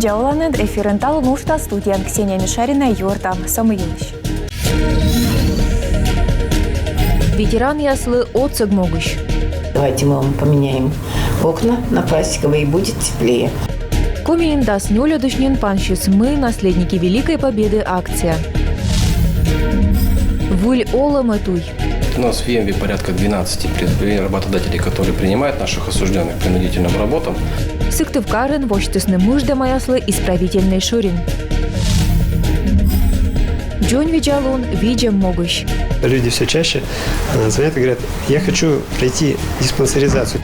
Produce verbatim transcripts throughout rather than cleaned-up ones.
Видза оланныд! Эфирын «Талун» уджтас, студияын Ксения Мишарина. Юӧртам со мый йылысь. Ветеранъяслы отсӧг могысь. Давайте мы вам поменяем окна на пластиковые, и будет теплее. Комиын дас нёльӧдысь нин пансис «Мы — наследники Великой Победы» акция. Выль олӧмӧ туй. У нас в Емве порядка двенадцати предпри-, работодателей, которые принимают наших осуждённых к принудительным работам. Сыктывкарын восьтісны мыждӧмаяслы исправительнӧй шӧрин. Дзоньвидзалун видзӧм могысь. Люди всё чаще, э, звонят и говорят: «Я хочу пройти диспансеризацию».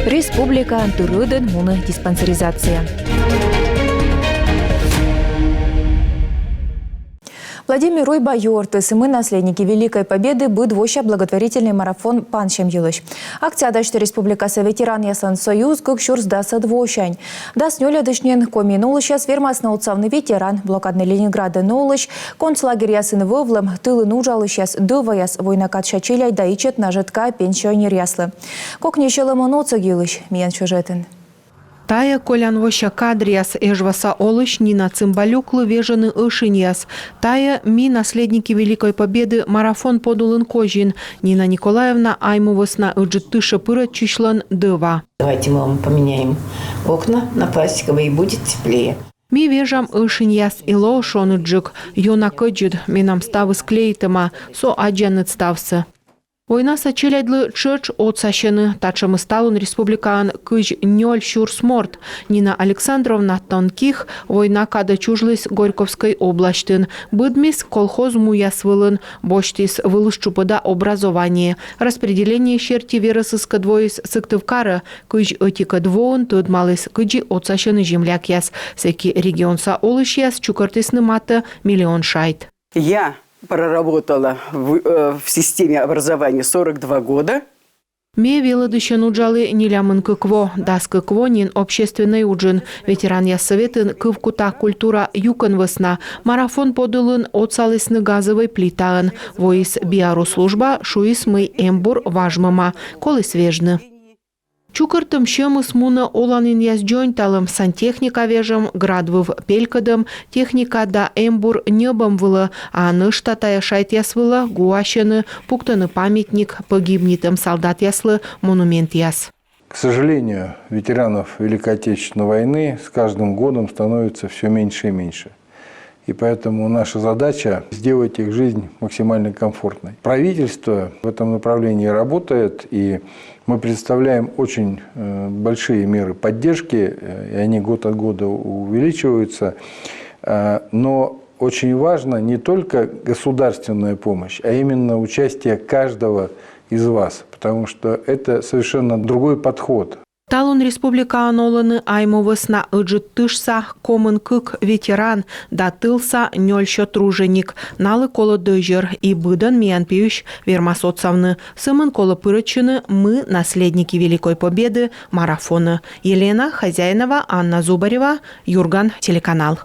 Республикаын тыр ӧдӧн мунӧ диспансеризация. Владимир Уйба юӧртіс «Мы — наследники Великой Победы» быд вося благотворительнӧй марафон пансьӧм йылысь. Акция дасьтӧ республикаса ветеранъяслӧн союз кык сюрс дасӧд восянь. Дас нёльӧдысь нин Комиын олысьяс вермасны отсавны ветеран, блокаднӧй Ленинградын олысь, концлагерьясын вӧвлӧм, тылын уджалысьяс, дӧваяс, война кадся челядь да ичӧт нажӧтка пенсионеръяслы. Кокни сьӧлӧмӧн отсӧг йылысь миян сюжетын. Тайӧ колян вося кадръяс. Эжваса олысь Нина Цымбалюклы вежӧны ӧшиньяс. Тайӧ «Мы — наследники Великой Победы» марафон подулын козин. Нина Николаевна Айму вӧсна Ыджыд тышӧ пырӧдчысьлӧн дӧва. Давайте мы вам поменяем окна на пластиковые, и будет теплее. Ми вежам ӧшиньяс, и лоӧ шоныдджык. Ёна кӧдзыд, менам ставыс клеитӧма, со аддзанныд ставсӧ. Войнаса челядьлы тшӧтш отсасьӧны. Татшӧмыс талун республикаын кызь нёль сюрс морт. Нина Александровна Тонких война кадӧ чужліс Горьковскӧй обласьтын. Быдмис колхоз муяс вылын, босьтіс вылыс тшупӧда образование. Распределение серти верӧсыскӧд воис Сыктывкарӧ. Кызь ӧтикӧд воын тӧдмаліс, кыдзи отсасьӧны землякъяс. Сэки регионса олысьяс чукӧртісны матӧ миллион шайт. Я проработала в, э, в системе образования сорок два года. Ме велӧдысьӧн уджалі нелямын кык во, дас кык во нин общественнӧй уджын, ветеранъяс сӧветын кывкута культура юкӧн вӧсна. Марафон подулын отсалісны газӧвӧй плитаӧн. Воис биару служба, шуис, мый эмбур важмӧма, коліс вежны. Чукӧртӧм сьӧмыс мунӧ оланінъяс дзоньталӧм, сантехника вежӧм, град выв пелькӧдӧм, техника да эмбур ньӧбӧм вылӧ, а нӧшта тайӧ шайтъяс вылӧ гуасьӧны, пуктӧны памятник пӧгибнитӧм салдатъяслы монументъяс. К сожалению, ветеранов Великой Отечественной войны с каждым годом становится всё меньше и меньше. И поэтому наша задача сделать их жизнь максимально комфортной. Правительство в этом направлении работает, и мы представляем очень, э, большие меры поддержки, э, и они год от года увеличиваются. Э, но очень важна не только государственная помощь, а именно участие каждого из вас, потому что это совершенно другой подход. Талун республикаын олӧны Айму вӧсна Ыджыд тышса комын кык ветеран да тылса нёльсё труженик. Налы колӧ дӧзьӧр, и быдӧн миян пиысь вермас отсавны. Сӧмын колӧ пырӧдчыны «Мы — наследники Великой Победы» марафонӧ. Елена Хозяинова, Анна Зубарева, «Юрган» телеканал.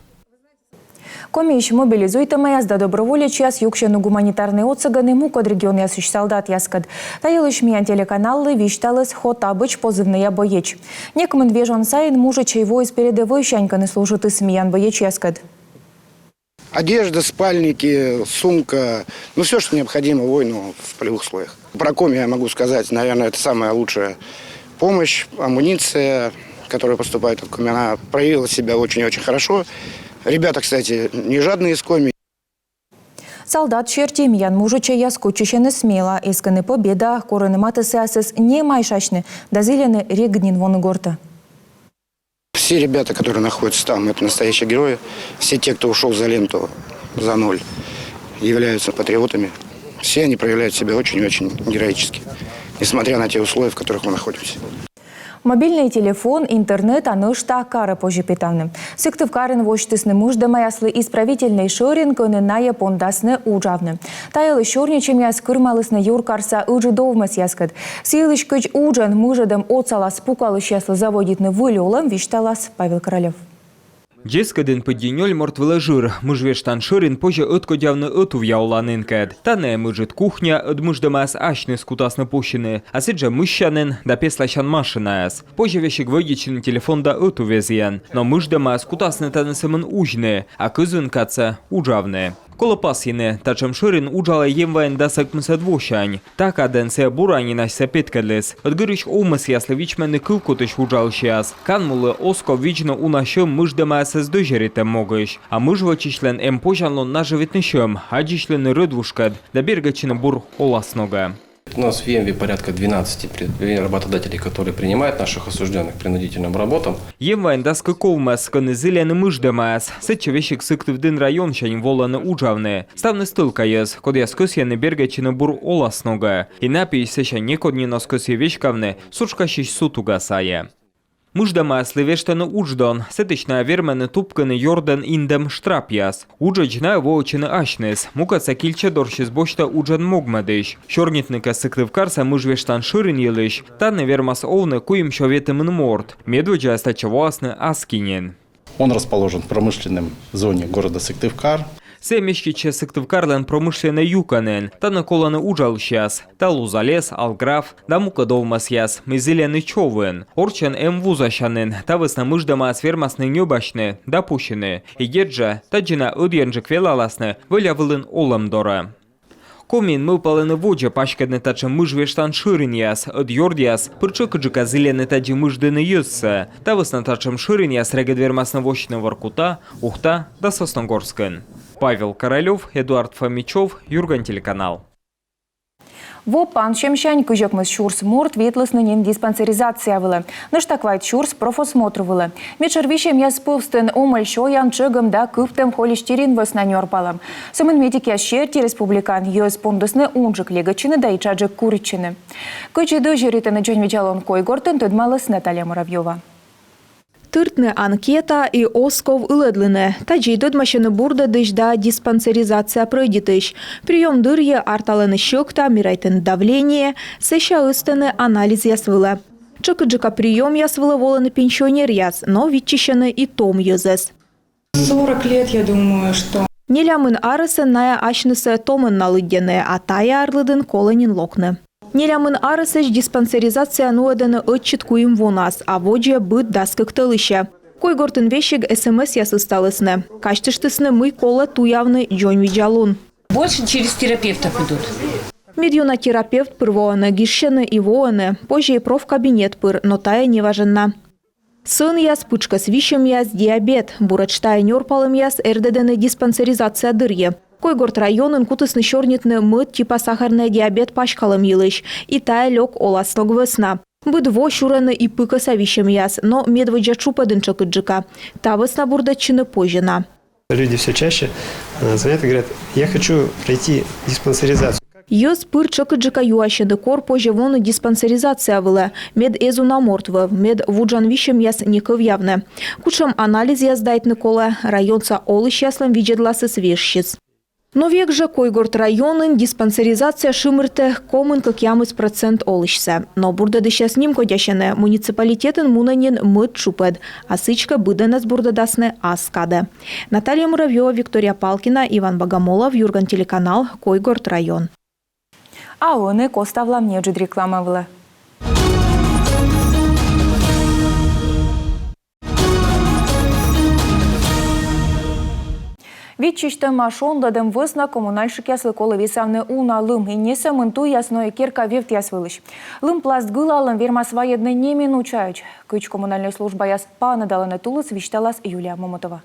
Комиысь мобилизуйтӧмаяс да доброволечьяс юксьӧны гуманитарнӧй отсӧгӧн и мукӧд регионъясысь салдатъяскӧд. Та йылысь миян телеканаллы висьталіс Хотабыч позывнӧя боеч. Некымын вежон сайын мужичӧй воис передӧвӧйсянь, кӧні служитіс миян боечьяскӧд. Одежда, спальники, сумка, ну, всё, что необходимо воину в полевых условиях. Про Коми я могу сказать, наверное, это самая лучшая помощь, амуниция, которая поступает от Коми, она проявила себя очень и очень хорошо. Ребята, кстати, не жадные из Коми. Салдат серти, миян мужичӧйяс кутчысьӧны смела, эскӧны победаӧ, корӧны матыссаясӧс не майшасьны да зільӧны регыд нин воны гортӧ. Все ребята, которые находятся там, это настоящие герои. Все те, кто ушёл за ленту, за ноль, являются патриотами. Все они проявляют себя очень и очень героически, несмотря на те условия, в которых мы находимся. Мобильнӧй телефон, интернет, а нӧшта карӧ позьӧ петавны. Сыктывкарын восьтісны мыждӧмаяслы исправительнӧй шӧрин, кӧні найӧ пондасны уджавны. Та йылысь сёрнитчӧмъяс кырымалісны юркарса ыджыд овмӧсъяскӧд. Сы йылысь, кыдз уджӧн мыжӧдӧм отсалас пукалысьяслы заводитны выль олӧм, висьталас Павел Королёв. Дзескыдын пыдди нёль морт вылӧ жыр. Мыж вештан шӧрин позьӧ ӧткодявны ӧтувъя оланінкӧд. Тані эм ыджыд кухня, ӧд мыждӧмаяс асьныс кутасны пусьыны, а сідзжӧ мыссянін да песласян машинаяс. Позьӧ весиг вӧдитчыны телефон да ӧтувезйӧн. Но мыждӧмаяс кутасны тані сӧмын узьны, а кызвын кадсӧ уджавны. Колӧ пасйыны, татшӧм шӧрин уджалӧ Емваын дас ӧкмысӧд восянь. Та кадӧн сійӧ бура нин асьсӧ петкӧдліс. Ӧд гырысь овмӧсъяслы вичмӧны кывкутысь уджалысьяс. Канмулы оз ков видзны уна сьӧм мыждӧмаясӧс дӧзьӧритӧм могысь. А мыж вӧчысьлӧн эм позянлун нажӧвитны сьӧм, аддзысьлыны рӧдвужкӧд да бергӧдчыны бур оласногӧ. У нас в Емве порядка двенадцати предпри-, работодателей, которые принимают наших осуждённых к принудительным работам. Емваын дас кык овмӧс, кӧні зільӧны мыждӧмаяс. Сэтчӧ весиг Сыктывдін районсянь волӧны уджавны. Ставныс тӧлка йӧз, кодъяс кӧсйӧны бергӧдчыны бур оласногӧ. И на пиысь сэсся некод нин оз кӧсйы веськавны сутшкасьысь сутуга сайӧ. Мыждӧмаяслы вештӧны удждон. Сэтысь найӧ вермӧны тупкыны ёрдӧн индӧм штрапъяс. Уджӧдз найӧ воӧдчӧны асьныс. Мукӧдсӧ кильчӧ дорсьыс босьтӧ уджӧн могмӧдысь. Сёрнитны кӧ Сыктывкарса мыж вештан шӧрин йылысь, тані вермас овны куимсё ветымын морт. Медводдзаяс татчӧ воасны аски нин. Он расположен в промышленном зоне города Сыктывкар. Сійӧ меститчӧ Сыктывкарлӧн промышленнӧй юкӧнын. Тані колӧны уджалысьяс. Талун залез, алграф да мукӧд овмӧсъяс, мый зільӧны човын. Орччӧн эм вузасянін, та вӧсна мыждӧмаяс вермасны ньӧбасьны да пусьыны. И дерт жӧ, тадзи найӧ ӧдйӧнджык велаласны вӧля вылын олӧм дорӧ. Комиын мӧвпалӧны водзӧ паськӧдны татшӧм мыж вештан шӧринъяс. Ӧд ёрдъяс пыр тшӧкыдджыка зільӧны тадзи мыждыны йӧзсӧ. Та вӧсна татшӧм шӧринъяс регыд вермасны восьтыны Воркута, Ухта да Сосногорскын. Павел Королёв, Эдуард Фомичёв, Юрган телеканал. Во пансьӧмсянь кызь ӧкмыс сюрс морт ветлісны нин диспансеризация вылӧ. Нӧшта квайт сюрс профосмотр вылӧ. Медшӧр висьӧмъяс пӧвстын омӧль сёян, тшӧгӧм да кывтӧм холестерин вӧсна нёрпалӧм. Сӧмын медикъяс серти, республикаын йӧз пондісны унджык легӧдчыны да ичӧтджык куритчыны. Кыдзи дӧзьӧритӧны дзоньвидзалун Койгортын, тӧдмаліс Наталья Муравьёва. Тыртны анкета и оз ков ылӧдлыны. Тадзи тӧдмасьӧны бурдӧдысь да диспансеризация прӧйдитысь. Приём дырйи арталӧны сьӧкта, мерайтӧны давление, сэсся ӧзтӧны анализъяс вылӧ. Тшӧкыдджыка приёмъяс вылӧ волӧны пенсионеръяс, но виччысьӧны и том йӧзӧс. Сорок лет, я думаю, что... Нелямын арӧсӧн найӧ асьнысӧ томӧн на лыддьӧны, а тайӧ ар лыдын колӧ нин локны. Нелямын арӧсӧдз диспансеризация нуӧдӧны ӧтчыд куим вонас, а водзӧ быд дас кык тӧлысьӧ. Койгортын весиг СМС-яс ысталісны. Казьтыштісны, мый колӧ туявны дзоньвидзалун. Больше через терапевтов идут. Медъёна терапевт пыр воӧны, гижсьӧны и воӧны. Позьӧ и профкабинет пыр, но тайӧ неважӧн на. Сӧнъяс, пытшкӧс висьӧмъяс, диабет. Буретш тайӧ нёрпалӧмъяс эрдӧдӧны диспансеризация дырйи. Койгорт районын кутісны сёрнитны мӧд типа сахарнӧй диабет паськалӧм йылысь. И тайӧ лёк оласног вӧсна. Быд во сюрӧны и пыкӧса висьӧмъяс, но медводдза тшупӧдын тшӧкыдджыка. Та вӧсна бурдӧдчыны позьӧ на. Люди всё чаще, э, звонят и говорят: «Я хочу пройти диспансеризацию». Йӧз пыр тшӧкыдджыка юасьӧны, кор позьӧ воны диспансеризация вылӧ, мед эз уна морт вӧв, мед вуджан висьӧмъяс не кӧвъявны. Кутшӧм анализъяс сдайтны колӧ, районса олысьяслӧн видзӧдласыс вежсис. Но век жӧ Койгорт районын диспансеризация шымыртӧ комын кӧкъямыс процент олысьсӧ. Но бурдӧдысьяс нимкодясьӧны, муниципалитетын мунӧ нин мӧд тшупӧд, а сідзкӧ, быдӧнӧс бурдӧдасны ас кадӧ. Наталья Муравьёва, Виктория Палкина, Иван Богомолов, Юрган телеканал, Койгорт район. А ӧні коставлам неыджыд реклама вылӧ. Виччысьтӧма шонлӧдӧм вӧсна коммунальщикъяслы колӧ весавны уна лым, и не сӧмын туйяс, но и керка вевтъяс вылысь. Лым пласт гылалӧм вермас вайӧдны неминучаӧдз. Кыдз коммунальнӧй службаяс паныдалӧны тулыс, висьталас Юлия Момотова.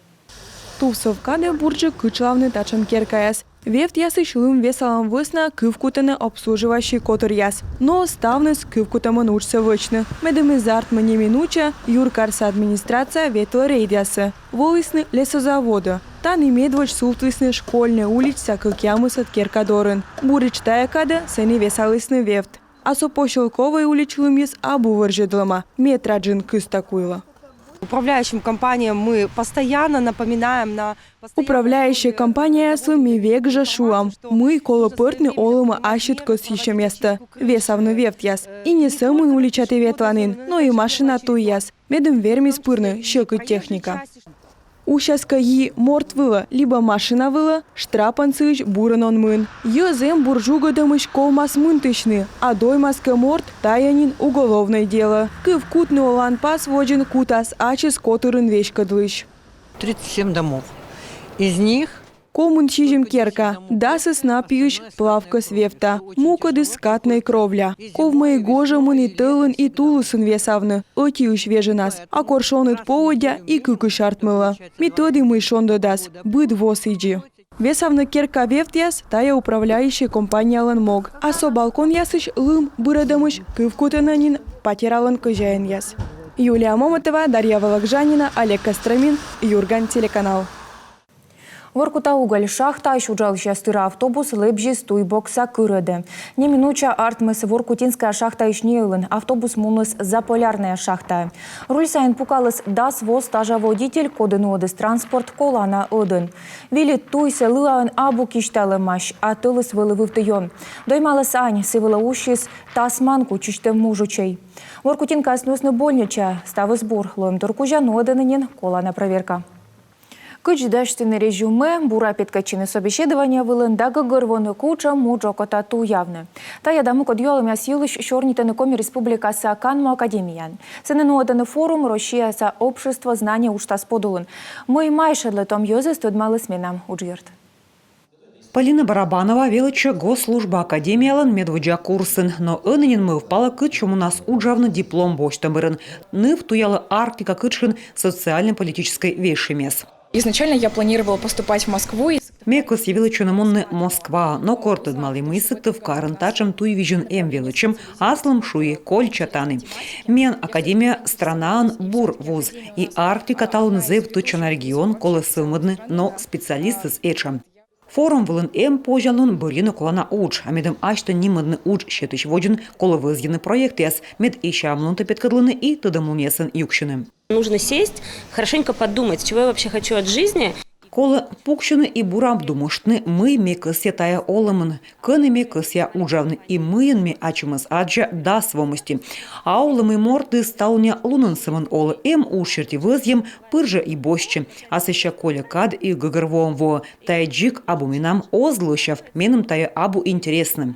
Тувсов кадӧ бурджык кытшлавны татшӧм керкаяс. Вевтъясысь лым весалӧм вӧсна кывкутӧны обслуживающӧй котыръяс. Но ставныс кывкутӧмӧн уджсӧ вӧчны. Медым эз артмы неминуча, юркарса администрация ветлӧ рейдъясӧ. Волісны лесозаводӧ. Тані медводз сувтлісны Школьнӧй уличса кӧкъямысӧд керка дорын. Буретш тайӧ кадӧ сэні весалісны вевт. А со Посёлковӧй улич лымйыс абу вӧрзьӧдлӧма, метра джын кызта куйлӧ. Управляющим компаниям мы постоянно напоминаем на постоянной основе. Управляющӧй компанияяслы ми век жӧ шуам, мый колӧ пӧртны олӧмӧ ассьыд кӧсйысьӧмъястӧ, весавны вевтъяс. И не сӧмын уличатӧ ветланін, но и машина туйяс, медым вермис пырны сьӧкыд техника. Усяс кӧ йи морт вылӧ либӧ машина вылӧ, штрапӧн сыысь бурын он мын. Йӧз эм бур жугӧдӧмысь ковмас мынтысьны, а доймас кӧ морт, тайӧ нин уголовнӧй делӧ. Кывкутны оланпас водзын кутас ачыс котырын веськӧдлысь. Тридцать семь домов. Из них Комын сизим керка, дасыс на пиысь плавкӧс вевта, мукӧдыс скатнӧй кровля. Ковмӧ и гожӧмын, и тӧлын, и тулысын весавны, ӧтиысь вежӧнас, а кор шоныд поводдя, и кыкысь артмылӧ. Ми тӧдім, мый шондӧдас, быд во сідзи. Весавны керка вевтъяс — тайӧ управляющӧй компаниялӧн мог, а со балконъясысь лым бырӧдӧмысь кывкутӧны нин патералӧн кӧзяинъяс. Юлия Момотова, Дарья Вологжанина, Олег Костромин, «Юрган» телеканал. Воркута уголь шахтаысь уджалысьяс тыра автобус лэбзис туй бокса кырӧдӧ. Неминуча артмис Воркутинская шахтаысь неылын. Автобус муніс Заполярная шахтаӧ. Руль сайын пукаліс дас во стажа водитель, коді нуӧдіс транспорт колана ӧдӧн. Вильыд туйсӧ лыаӧн абу кисьталӧмаӧсь, а тӧлыс вӧлі вывті ён. Доймаліс ань, сы вылӧ уссис тасмаӧн кутчысьтӧм мужичӧй. Воркутинкаас нуисны больничаӧ. Ставыс бур. Лоӧмтор кузя нуӧдӧны нин колана проверка. Кыдз дасьтыны резюме, бура петкӧдчыны собеседование вылын да гӧгӧрвоны, кутшӧм удж окота туявны. Тайӧ да мукӧд юалӧмъяс йылысь сёрнитӧны Коми Республикаса канму академияын. Сэні нуӧдӧны форум «Россияса общество знания» уджтас подулын. Мый майшӧдлӧ том йӧзӧс, тӧдмаліс менам уджъёрт. Полина Барабанова велӧдчӧ госслужба академиялӧн медводдза курсын, но ӧні нин мӧвпалӧ, кытчӧ мунас уджавны диплом босьтӧм бӧрын. Ныв туялӧ Арктика кытшын социально-политическӧй вежсьӧмъяс. Изначально я планировала поступать в Москву. Ме кӧсйи велӧдчыны мунны Москваӧ, но кор тӧдмалі, мый Сыктывкарын татшӧм туйвизьын эм велӧдчӧм, аслым шуи: кольчча тані. Миян академия странаын бур вуз, и Арктика талун зэв тӧдчана регион, колӧ сӧвмӧдны, но специалистыс этша. Форум вылын эм позянлун бӧрйыны колана удж, а медым асьтӧ нимӧдны удж сетысь водзын, колӧ вӧзйыны проектъяс, мед и сямлунтӧ петкӧдлыны, и тӧдӧмлунъясӧн юксьыны. Нужно сесть, хорошенько подумать, чего я вообще хочу от жизни. Колӧ пуксьыны и бура думыштны, мый ме кӧсъя тайӧ олӧмын, кӧні ме кӧсъя уджавны и мыйын ме ачымӧс аддза дас во мысти. А олӧ, мый мортыс талунъя лунӧн сӧмын олӧ: эм удж серти вӧзйӧм, пыр жӧ и босьтчӧ. А сэсся кольӧ кад и гӧгӧрвоӧм воӧ: тайӧ дзик абу менам, оз лӧсяв, меным тайӧ абу интереснӧ.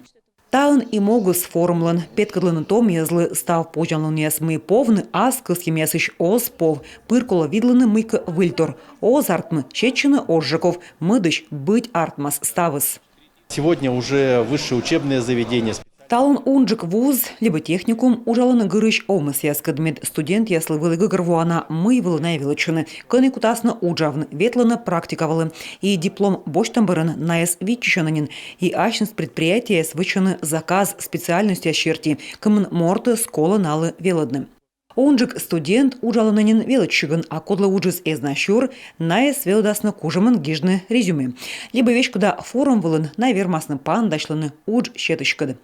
Таын и могыс форумлӧн: петкӧдлыны том йӧзлы став позянлунъяс, мый повны ас кӧсйӧмъясысь оз пов. Пыр колӧ видлыны мыйкӧ выльтор. Оз артмы — сетчыны оз жӧ ков, мӧдысь быть артмас ставыс. Сегодня уже высшие учебные заведения. Талун унджык вуз либӧ техникум уджалӧны гырысь овмӧсъяскӧд, мед студентъяслы вӧлі гӧгӧрвоана, мый вылӧ найӧ велӧдчӧны, кӧні кутасны уджавны, ветлӧны практика вылӧ. И диплом босьтӧм бӧрын найӧс виччысьӧны нин, и асьныс предприятиеяс вӧчӧны заказ специальностьяс серти, кымын мортыс колӧ налы велӧдны. Унджык студент уджалӧны нин велӧдчигӧн, а кодлы уджыс эз на сюр, найӧс велӧдасны кужӧмӧн гижны резюме. Либӧ веськыда форум вылын найӧ вермасны паныдасьлыны удж сетыськӧд.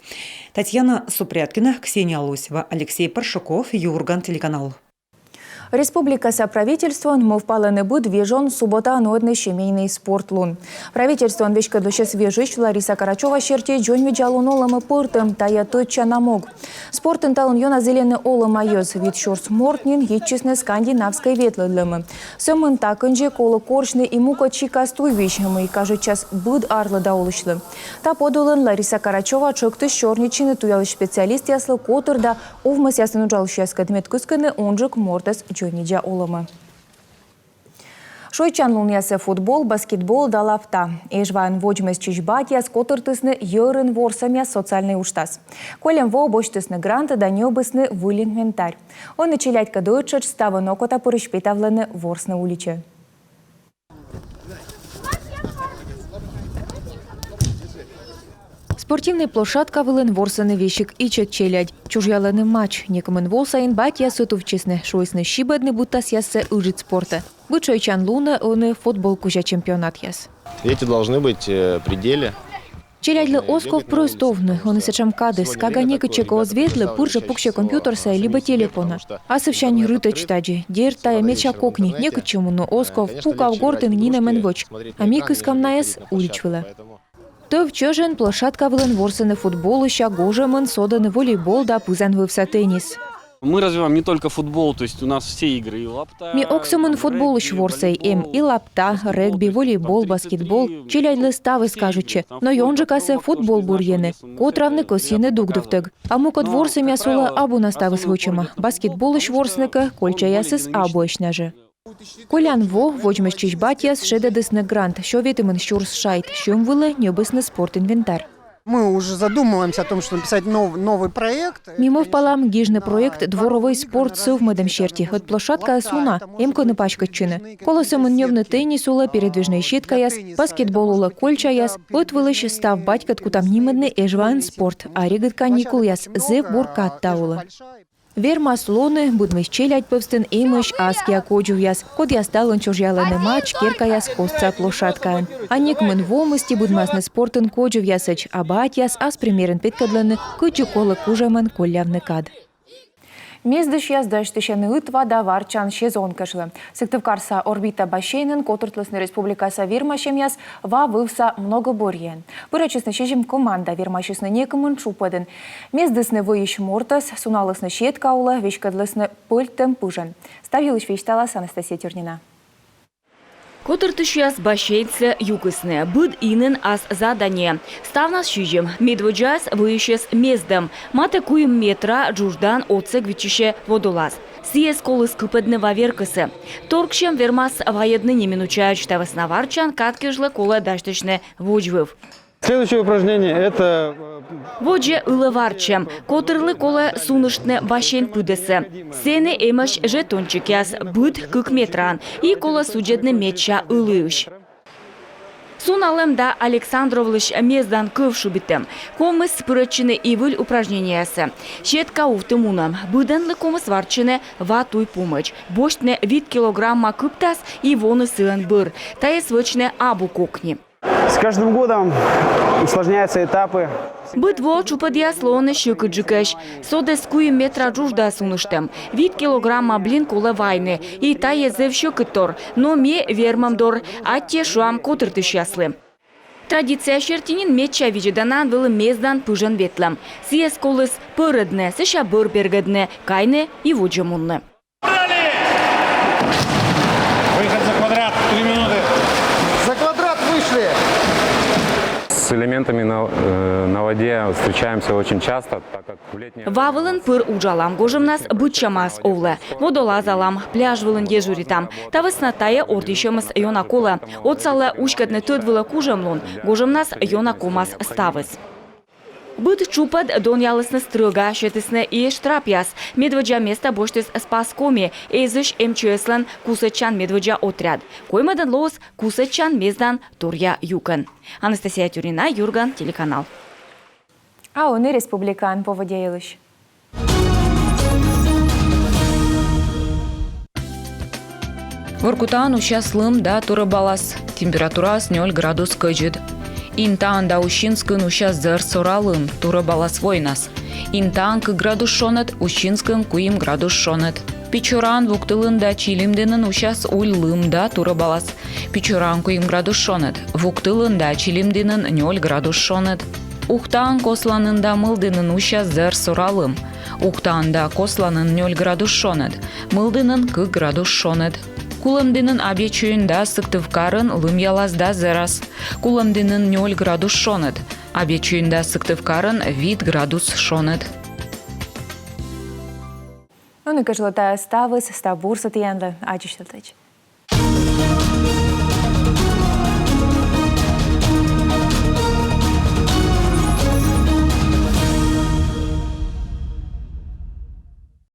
Татьяна Супряткина, Ксения Лосева, Алексей Паршуков, «Юрган» телеканал. Республикаса правительствоын мӧвпалӧны быд вежон субботаын нуӧдны семейнӧй спорт лун. Правительствоӧн веськӧдлысьӧс вежысь Лариса Карачева серти, дзоньвидзалун олӧмӧ пӧртӧм, тайӧ тӧдчана мог. Спортын талун ёна зільӧны олӧма йӧз. Вит сюрс морт нин йитчисны скандинавскӧй ветлӧдлӧмӧ. Сӧмын та кындзи колӧ корсьны и мукӧд сикас туйвизь, мый кажитчас быд арлыда олысьлы. Та подулын Лариса Карачева тшӧктіс сёрнитчыны туялысь специалистъяслы, котыр да овмӧсъясын уджалысьяскӧд, мед кыскыны унджык мортӧс дзоньвидза олӧмӧ. Шойччан лунъясӧ футбол, баскетбол да лафта. Эжваын водзмӧстчысь батьяс котыртісны йӧрын ворсӧмъяс социальнӧй уджтас. Кольӧм во босьтісны грант да ньӧбисны выль инвентарь. Ӧні челядькӧд ӧттшӧтш ставӧн окотапырысь петавлӧны ворсны уличӧ. Спортивнӧй площадка вылын ворсӧны весиг ичӧт челядь. Чужъялӧны мач. Некымын во сайын батьяс ӧтувтчисны, шуисны сибӧдны быдтасъяссӧ ыджыд спортӧ. Быд шойччан лунӧ ӧні футбол кузя чемпионатъяс. Дети должны быть э, в пределе. Челядьлы оз ков прӧст овны, ӧні сэтшӧм кадыс, кага некытчӧкӧ оз ветлы, пыр жӧ пуксьӧ компьютер сайӧ либӧ телефонӧ. Асывсянь рытӧдз тадзи, дерт, тайӧ медся кокни, некытчӧ мунны оз ков, пукав гортын, нинӧм эн вӧч. А ми кыскам найӧс улич вылӧ. Тӧв чӧжӧн площадка вылын ворсӧны футболысь, а гожӧмын содӧны волейбол да пызан вывса теннис. Мы развиваем не только футбол, то есть у нас все игры, и лапта. Ми ог сӧмын футболысь ворсӧй, эм и лапта, регби, волейбол, баскетбол, челядьлы ставыс кажитчӧ. Но ёнджыкасӧ футбол бӧрйӧны, котравны кӧсйӧны дугдывтӧг. А мукӧд ворсӧмъяс улӧ абу на ставыс вӧчӧма. Баскетболысь ворсны кӧ, кольччаясыс абуӧсь на жӧ. Колян во, водзмӧстчысь батьяс шедӧдісны грант, сё ветымын сюрс шайт, сьӧм вылӧ ньӧбисны спорт инвентарь. Мы уже задумываемся о том, что написать нов-, новый проект. Ми мӧвпалам гижны проект дворовӧй спорт сӧвмӧдӧм серти. Ӧд площадкаыс уна, эм кӧні паськӧдчыны. Колӧ сӧмын ньӧбны теннис улӧ передвижнӧй сеткаяс, баскетбол улӧ кольччаяс. Ӧтвылысь став батькӧд кутам нимӧдны Эжваын спорт. А регыд каникулъяс — зэв бур кад та улӧ. Вермас лоны, быдмис челядь пӧвстын эмӧсь аскиа кодзувъяс, кодъяс талун чужъялӧны матч керкаяс костса площадкаын. А некымын во мысти быдмасны спортын кодзувъясӧдз, а батьяс ас примерӧн петкӧдлӧны, кыдзи колӧ кужӧмӧн коллявны кад. Мездысьяс дасьтысьӧны ытва да варччан сезон кежлӧ. Сыктывкарса «Орбита» бассейнын котыртлісны республикаса вермасьӧмъяс ва вывса многоборьеӧн. Пырӧдчисны сизим команда, вермасисны некымын тшупӧдын. Мездісны вӧйысь мортӧс, суналісны сетка улӧ, веськӧдлісны пӧльтӧм пыжӧн. Став йылысь висьталас Анастасия Тюрнина. Котыртысьяс бассейнсӧ юкисны. Быд инын ас задание. Ставнас сизим. Медводдзаыс вӧйысьӧс мездӧм. Матӧ куим метра джуждан отсӧг виччысьӧ водолаз. Сійӧс коліс кыпӧдны ва веркӧсӧ. Торксьӧм вермас вайӧдны неминучаӧдз, та вӧсна варччан кад кежлӧ колӧ дасьтысьны водзвыв. Следующее упражнение — это, э, водзӧ ылӧ варччӧм. Котырлы колӧ суныштны бассейн пыдӧсӧ. Сэні эмӧсь жетончикъяс, быд кык метраын, и колӧ судзӧдны медся ыліысь. Суналӧм да Александровлысь мездан кӧв шыбитӧм. Ковмис пырӧдчыны и выль упражнениеясӧ. Сетка увті мунӧм. Быдӧнлы ковмис варччыны ва туй помӧдз. Босьтны вит килограмма кыптас и воны сыӧн бӧр. Тайӧс вӧчны абу кокни. С каждым годом усложняются этапы. Быд во тшупӧдъяс лоӧны сьӧкыдджыкӧсь. Содӧс куим метра джужда суныштӧм. Вит килограмма блин колӧ вайны. И тайӧ зэв сьӧкыдтор. Но ми вермӧм дор. Аттьӧ шуам котыртысьяслы. Традиция серти нин медся видзӧданаӧн вӧлі мездан пыжӧн ветлӧм. Сійӧс коліс пӧрӧдны, сэсся бӧр бергӧдны, кайны и водзӧ мунны. Выход за квадрат, три минуты. За квадрат вышли. С элементами на, э, на воде встречаемся очень часто, так как в летнее... Ва вылын пыр уджалам, гожӧмнас быдсямаыс овлӧ. Водолазалам, пляж вылын дежуритам. Та вӧсна тайӧ ордйысьӧмыс ёна колӧ. Отсалӧ уськӧдны тӧд вылӧ кужӧмлун, гожӧмнас ёна ковмас ставыс. Быд тшупӧд донъялісны стрӧга, сетісны и штрапъяс. Медводдза места босьтіс «Спас Коми», Эзысь МЧС-лӧн кусӧдчан медводдза отряд. Коймӧдӧн лоис кусӧдчан мездан торъя юкӧн. Анастасия Тюрнина, «Юрган» телеканал. А ӧні республикаын поводдя йылысь. Воркутаын усяс лым да турӧбалас. Температураыс нёль градус кӧдзыд. Интаын да Усинскын усяс зэр сора лым, турӧбалас войнас. Интаын кык градус шоныд, Усинскын куим градус шоныд. Печораын, Вуктылын да Чилимдінын усяс уль лым да турӧбалас. Печораын куим градус шоныд, Вуктылын да Чилимдінын нёль градус шоныд. Ухтаын, Косланын да Мылдінын усяс зэр сора лым. Ухтаын да Косланын нёль градус шоныд, Мылдінын кык градус шоныд. Кулӧмдінын, Абъячойын да Сыктывкарын лымъялас да зэрас. Кулӧмдінын нёль градус шоныд, Абъячойын да Сыктывкарын вит градус шоныд. Ӧні кежлӧ тайӧ ставыс, став бурсӧ тіянлы, аддзысьлытӧдз.